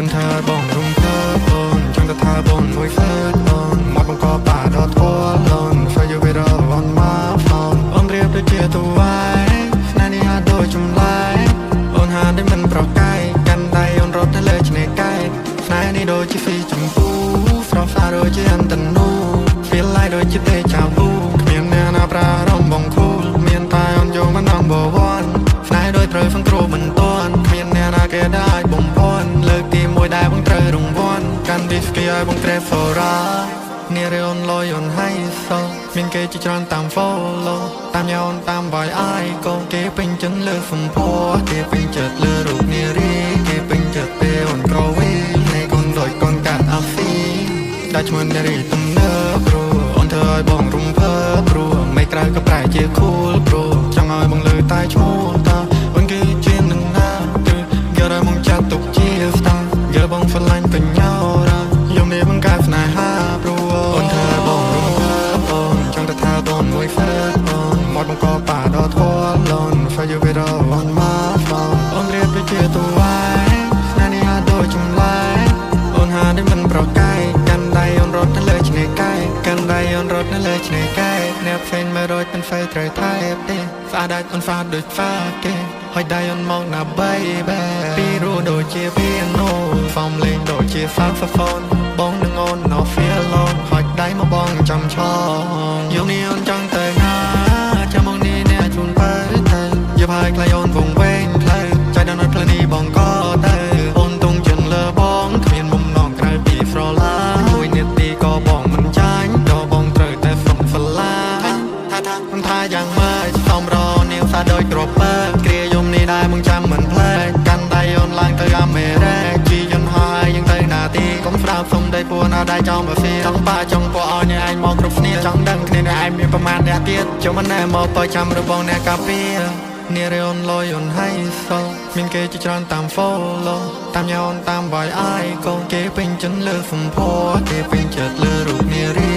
នថាបងរំភើបអូនចង់ទៅថាបងមួយហ្វេតអូនមកបង្កបាដល់ធေါ်លន For you with all on my phone អូនរៀបដូចជាទូវ៉ៃស្នេហ៍នេះហាដូចចម្លែកអូនហាដូចមិនប្រកែកកាន់ដៃអូនរត់ទៅលើឆ្នេរកែកស្នេហ៍នេះដូចជាស៊ីចម្ពូស្រស់ស្អាតដូចជាអន្តនូ Feel like ដូចជា deja vu គ្មានអ្នកណាប្រារំបងខូលមានតែអូនយកមក number 1ស្នេហ៍ដូចត្រូវសង្គ្រោះមិនតាន់គ្មានអ្នកណាគេដែរបំផន់លើកទី1ដែលបងត្រូវរង្វាន់កាន់ឌីស្គីឲ្យបងត្រេហ្វរ៉ានារីអូនលយអូនហៃសូមានគេជាច្រើនតាម follow តាមញ៉ោនតាមវាយអាយកូគេពេញចិត្តលើសម្ផស្សគេពេញចិត្តលើរូបនារីគេពេញចិត្តពេលអូនក្រវីនៃកូនដូចកូនកាត់អាហ្វីដែលឈ្មោះនារីទំនើបព្រោះអូនធ្វើឲ្យបងរំភើបព្រោះមិនក្រៅក៏ប្រែជាខូលព្រោះចង់ឲ្យបងលើតែឈ្មោះតាអូនគឺជានឹងណាគឺយកឲ្យមកចាត់ទុកជាស្តាយកបងស្រឡាញ់បញ្ញារ៉ាយកនេះបង្កើតស្នេហាព្រោះអូនធ្វើបងរំភើបអូនចង់ទៅថាបងមួយហ្វេតអូនមកបង្កបាដល់ធေါ်លន For you with all on my phone អូនរៀបដូចជាទូវ៉ៃស្នេហ៍នេះហាដូចចម្លែកអូនហាដូចមិនប្រកែកកាន់ដៃអូនរត់ទៅលើឆ្នេរកែកកាន់ដៃអូនរត់នៅលើឆ្នេរកែកអ្នកផ្សេងមើលរយមិនហ្វេត្រូវថែបទេស្អាតដាច់អូនហ្វាដូចហ្វាគេហើយដៃអូនមកណា baby ពីរោះដូចជា piano ហ្វមលេងដូចជា saxophone បងនឹងអូន no feel alone ហុចដៃមកបងចាំឆងយំនេះអូនចង់ទៅណាចាំមកនេះអ្នកជូនបើទៅយប់ហើយខ្លាយអូនវងវែងផ្លូវចៃដល់នៅផ្លូវនេះបងក៏ទៅអូនទងចិនលើបងគ្មានបំណងក្រៅពីស្រឡាញ់មួយនាទីក៏បងមិនចាញ់ដល់បងត្រូវតែសុំស្រឡាញ់ថាថាមិនថាយ៉ាងម៉េចសំរនាងសាដូចក្រពើគ្រាយំនេះដែរមកចាំមិនផ្លែកកាន់ដៃអូនឡើងទៅអាមេរិកជីយន្តហើយយើងទៅណាទីកុំស្ដាប់សុំដីពួនណាដែរចង់បើស៊ីចង់ប៉ាចង់ពួកឲ្យអ្នកឯងមកគ្រប់គ្នាចង់ដឹងគ្នាអ្នកឯងមានប្រមាណអ្នកទៀតចូលមិនណែមកបើចាំរបងអ្នកកាពីនារីអូនលយអូនហៃសូមានគេជាច្រើនតាម follow តាមញ៉ោនតាមវាយអាយកូនគេពេញចិត្តលើសម្ផស្សគេពេញចិត្តលើរូបនារី